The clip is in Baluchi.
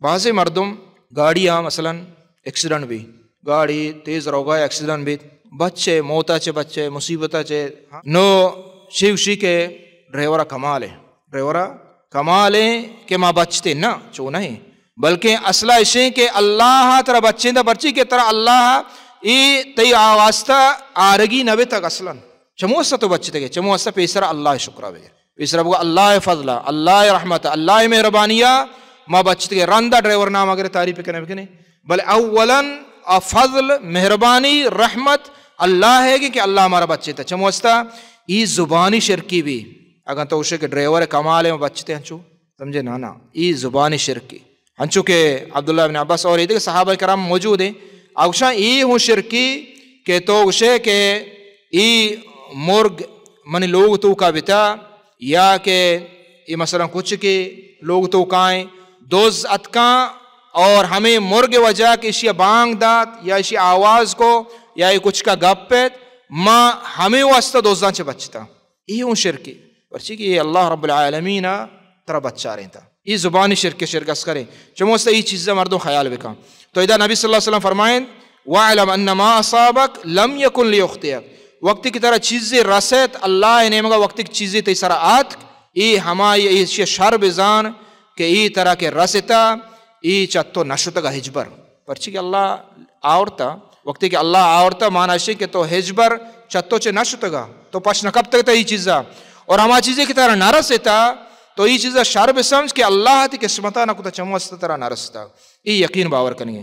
بعضے مردم گاڑی آ مثلاً ایکسیڈنٹ بی، گاڑی تیز روگا ایکسیڈنٹ بی، بچے موتا چے، بچے مصیبتا چے، نو شیوشی کے ڈرائیورا کمال ہے، ڈرائیورا کمال ہے کہ ما بچتے نہ، چو نہیں، بلکہ اصلہ اشیں کہ اللہ ترا بچیں دا، پرچی کہ ترا اللہ ای تئی آ واسطہ آرگی نہ بیتگ اصلاً۔ چمو واسطہ تو بچتگے، چمو واسطہ پیسر اللہ شکرا بگر۔ پیسر بگو اللہ فضلہ، اللہ رحمت، اللہ مہربانیا ما بچتگے۔ رندا ڈرائیور نام اگر تعریف کنے بکنے، بلے اولاً آ فضل، مہربانی، رحمت اللہ ہے کہ، کہ اللہ ہمارا بچتا۔ چمو واسطہ ای زبانی شرکی بھی۔ اگر تو اسے کہ ڈرائیور کمال ہے، بچتے ہیں چو، سمجھے نا؟ نا، ای زبانی شرکی۔ ہنچو کہ عبداللہ ابن عباس اور ایدگہ صحابہ کرام موجود ہیں، اوشاں ای ہوں شرکی کہ تو گشے کہ ای مرگ منی لوگ توکا بتا، یا کہ ای مثلاً کچھ کے لوگ توکائیں، دوز اتکاں اور ہمیں مرگ وجہ کہ اشی بانگ دات یا اشی آواز کو یا ای کچھ کا گپ پیت، ما ہمیں واسطہ دوزاں چہ بچتا۔ ای اوں شرکے، پرچی کہ اے اللہ رب العالمین ء ترا بچارینتا۔ ای زبانی شرک، شرک اصغرے۔ چموستا ای چیزا مردم خیال بکن۔ تو ادا نبی صلی اللہ علیہ وسلم فرمائیں، "واعلم ان ما اصابک لم یکن لیخطئک۔" وقتی کہ ترا چیزے رسیت، اللہ نیمگا وقتی کہ چیزے تئی سرا آتک، ای ہمائی ایشی شر بزان کہ ای ترا کہ رسیتا، ای چہ تو نشتگا ہچبر۔ پرچی کہ اللہ آورتا، وقتی کہ اللہ آورتا، مانا اشی کہ تو ہچبر چہ تو چہ نشتگا، تو پش نہ کپتگتا ای چیزا۔ اور ہما چیزے کہ ترا نہ رسیتا، تو ای چیزا شر بسمجھ کہ اللہ تی قسمتا نہ کتا، چموستا ترا نہ رسیتا۔ ای یقین باور کنگے۔